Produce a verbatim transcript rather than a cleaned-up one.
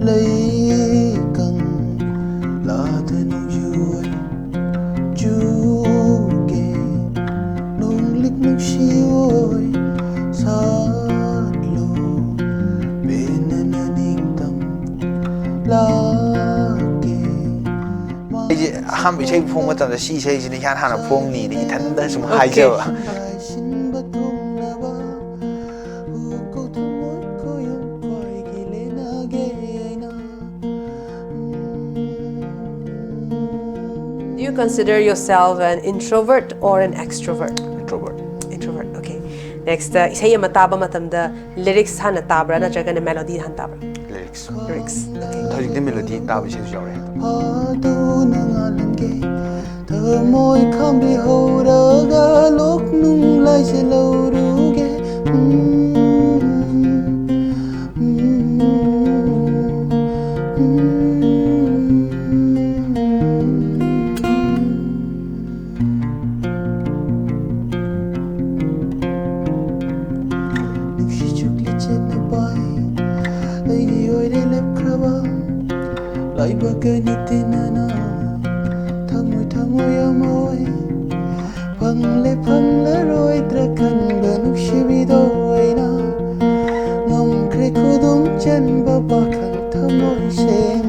ꯂꯩꯀꯪ ꯂꯥꯗ ꯅꯣꯡꯖꯨ ꯑꯣꯏ ꯆꯨꯒꯦ ꯅꯣꯡꯂꯤꯛ ꯅꯨꯡꯁꯤ ꯑꯣꯏ ꯁꯥꯠꯂꯨ ꯄꯦꯟꯅꯅ ꯅꯤꯡꯇꯝ ꯂꯥꯛꯀꯦ꯫ ꯑꯩꯁꯦ ꯑꯍꯥꯟꯕ ꯏꯁꯩ ꯐꯣꯡꯕ ꯃꯇꯝꯗ ꯁꯤ ꯏꯁꯩꯁꯤꯅ ꯏꯍꯥꯟ ꯍꯥꯟꯅ ꯐꯣꯡꯅꯤꯅ ꯏꯊꯟꯗ ꯁꯨꯝ Okay. ꯍꯥꯏꯖꯕ꯫ ꯂꯥꯏꯁꯤꯟꯕ ꯊꯨꯡꯅꯕ ꯎꯀꯧ ꯊꯃꯣꯏ ꯈꯣꯏꯌꯨꯝ ꯈ꯭ꯋꯥꯏꯒꯤ ꯂꯦꯅꯒꯦ ꯑꯩꯅ꯫ Do you consider yourself an introvert or an extrovert? Introvert. Introvert, okay. Next, uh, ꯏꯁꯩ ꯑꯃ ꯇꯥꯕ ꯃꯇꯝꯗ lyrics ꯍꯥꯟꯅ ꯇꯥꯕ꯭ꯔꯥ ꯅꯠꯇ꯭ꯔꯒꯅ melody ꯍꯥꯟꯅ ꯇꯥꯕ꯭ꯔꯥ? Lyrics. Lyrics. ꯍꯧꯖꯤꯛꯇꯤ melody ꯇꯥꯕ ꯏꯁꯩꯁꯨ ꯌꯥꯎꯔꯦ꯫ ꯐꯥꯗꯨꯅ ꯉꯥꯜꯍꯟꯒꯦ ꯊꯃꯣꯏ ꯈꯥꯝꯕꯤꯍꯧꯔꯒ ꯂꯣꯛꯅꯨꯡ ꯂꯥꯏꯁꯦ ꯂꯧꯔꯨꯒꯦ꯫ ꯅꯨꯡꯁꯤꯠ ꯆꯨꯞꯂꯤ ꯆꯦꯠꯅ ꯄꯥꯏ ꯑꯩꯒꯤ ꯑꯣꯏꯔꯦ ꯂꯦꯞꯈ꯭ꯔꯕ ꯂꯥꯏꯕꯛ ꯑꯅꯤ ꯇꯤꯟꯅꯅ ꯊꯃꯣꯏ ꯊꯃꯣꯏ ꯑꯃ ꯑꯣꯏ ꯐꯪꯂꯦ ꯐꯪꯂꯔꯣꯏꯗ꯭ꯔꯥ ꯈꯟꯕ ꯅꯨꯡꯁꯤꯕꯤꯗꯣ ꯑꯩꯅ ꯉꯝꯈ꯭ꯔꯦ ꯈꯨꯗꯨꯝ ꯆꯟꯕ ꯄꯥꯈꯪ ꯊꯃꯣꯏ ꯁꯦꯡ